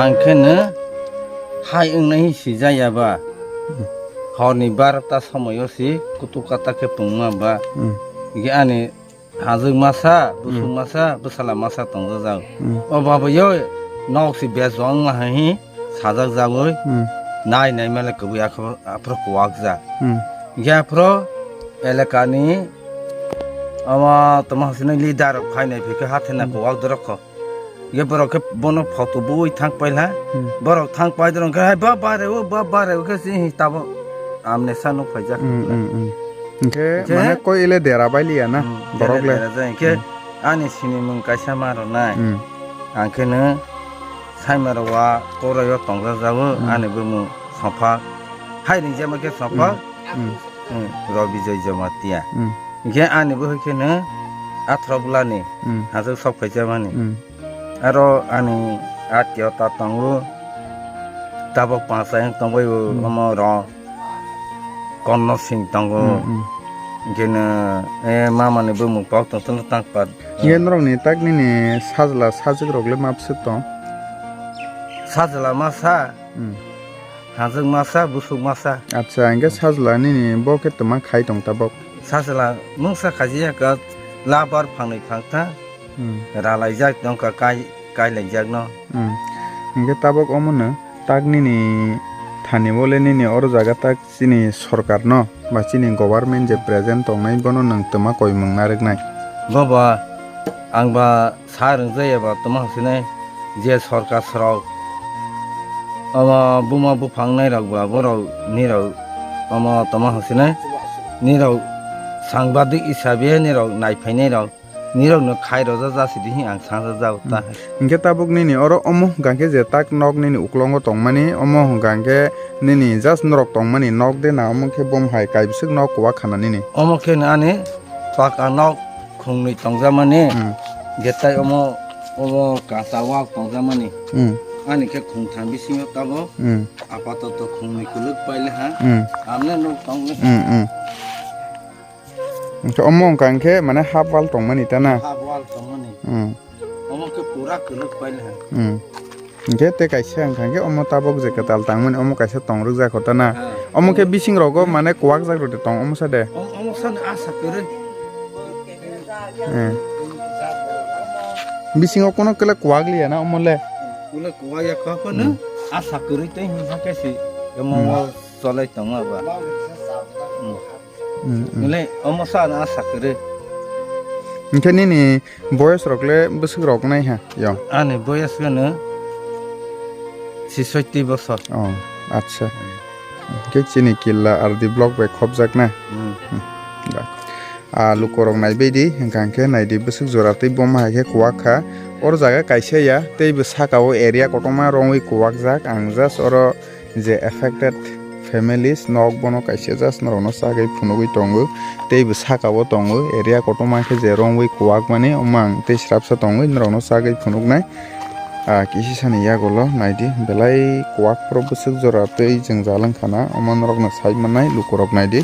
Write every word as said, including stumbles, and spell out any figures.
Ang khe no hai wngnai sijaya ba. Hor ni barota somoi o si kutuk kata khe pungma ba. Hmm. Ge ani hajwk masa, busuk Hmm. masa, bwsala masa tong jak jak. Hmm. O baba yo nok si bes wng ma hai sajak jagwi. Hmm. Nai nai male kwbwi aphro kwak jak. Hmm. Ge aphro elaka ni ama toma hosini leader rok phainai phikhe hathena Hmm. kwak dorok kho. Ge borok khe bono photo bui thang paila. Hmm. Borok thang pai dorong khe, "Hai ba bare o, ba bare o," khe si hi tabo amne sa nuk phaijak. Hmm, hmm, hmm. Hingkhe Hingkhe mane koi ile dera bai liya na, Hmm, borok dera le. dera jai. Hingkhe Hmm. ani sinimung kaisa ma rwnai. Hmm. Ang khe no saima rok wa korai o tong jak jago, Hmm. ani bumung Sophak. Hai ringjama khe Sophak. Hmm. Hmm. Hmm, Robi Joy Jamatia. Hmm. Hingkhe ani bo hai khe no athro bwlani Hmm. hajwk sok phaijamani. Hmm. Aro ani atio ta tongo, tabok pansa yang tongbai o Hmm. omo ro konno sing tongo. Hmm, hmm. Hingkhe no, eh, mama ni bumung pok tong tong tang pat. Hingkhe norok ni tak nini sajla sajwk rok le map swk tong? Sajla masa, Hmm. hajwk masa, busuk masa. Acha, hingkhe sajla nini bo khe twma khai tong tabok? Sajla mungsa khajiya ka labar phangnwi phangtha. Hmm. Ralaijak tongkha kai, kailaijak no. Hmm. Hingkhe tabok omono tak nini thani bole nini oro jaga tak chini sorkar no ba chini government je present tongnai bono nwng twma koimung narwknai. Boba ang ba sa rwngjaya ba twma hwnsinai je sorkar srok omo buma buphang nairok ba borok nirok omo twma hwnsinai nirok sangbadik hisabe nirok naiphainairok. Nirok no khai rojak jasidi hi ang sangjak jago ta. Hmm. Hingke tabuk nini oro omo hwnkha khe je tak nok nini uklongo tongmani, omo hwnkha khe nini just norok tongmani nok de na, omo khe bom hai kaibiswk nok kwak khana nini? Omo khe no ani paka nok khungnwi tongjakmani, Hmm. je tai omo, omo kacha wal tongjakmani. Hmm. Ani khe khungtham bisingo tabuk Hmm. apatoto khungnwi kwlwk paile ha. Hmm. Amne nok tongwi. Hmm, hmm. Hingke omo wngkha hingke mane half wall tongmani ta na? Half wall tongmani. Hmm. Omo khe pura kwlwk paile hai. Hmm. Hingke tei kaisa wngkha hingke omo tabok je kwtal tangmani omo kaisa tongrwk jak kho ta na? Ha. Omo khe bising rogo mane kwak jak rwdi tong omo sa de? Om-, omo sa no asa kwrwi. Eh. Bisingo kono kele kwak liya na omo le? Kule kwak ya kha kho no Hmm. asa kwrwi tei hwnsa khe si omo Hmm. wall cholai tongo ba. Hmm. Hmm, hmm. Nile omo sa na asa kwrwi. Hingke nini boyos rok le bwswk rok nai ha yong? Ani boyos gano sisotti bosor. Oh, acha. Hingke chini killa R D block bai khopjak na? Hmm. Hmm, da. Ah, lukorok naibaidi, hingka hingke naidi bwswk jora tei boma hai khe kwak kha. Oro jaga kaisa ya, tei bw saka o area kotorma rongwi kwak jak. Ang just oro je affected families nok bono kaisa just norokno chagwi phunugwi tongo. Tei bo saka o tongo area kotorma khe je romwi kwak mani omo ang tei srapsa tongwi norokno chagwi phunuknai. Ah, kisi sani yagulo naidi belai kwak phuru bwswk jora tei jwngjal wngkha na omo norokno sai mannai lukurok naidi.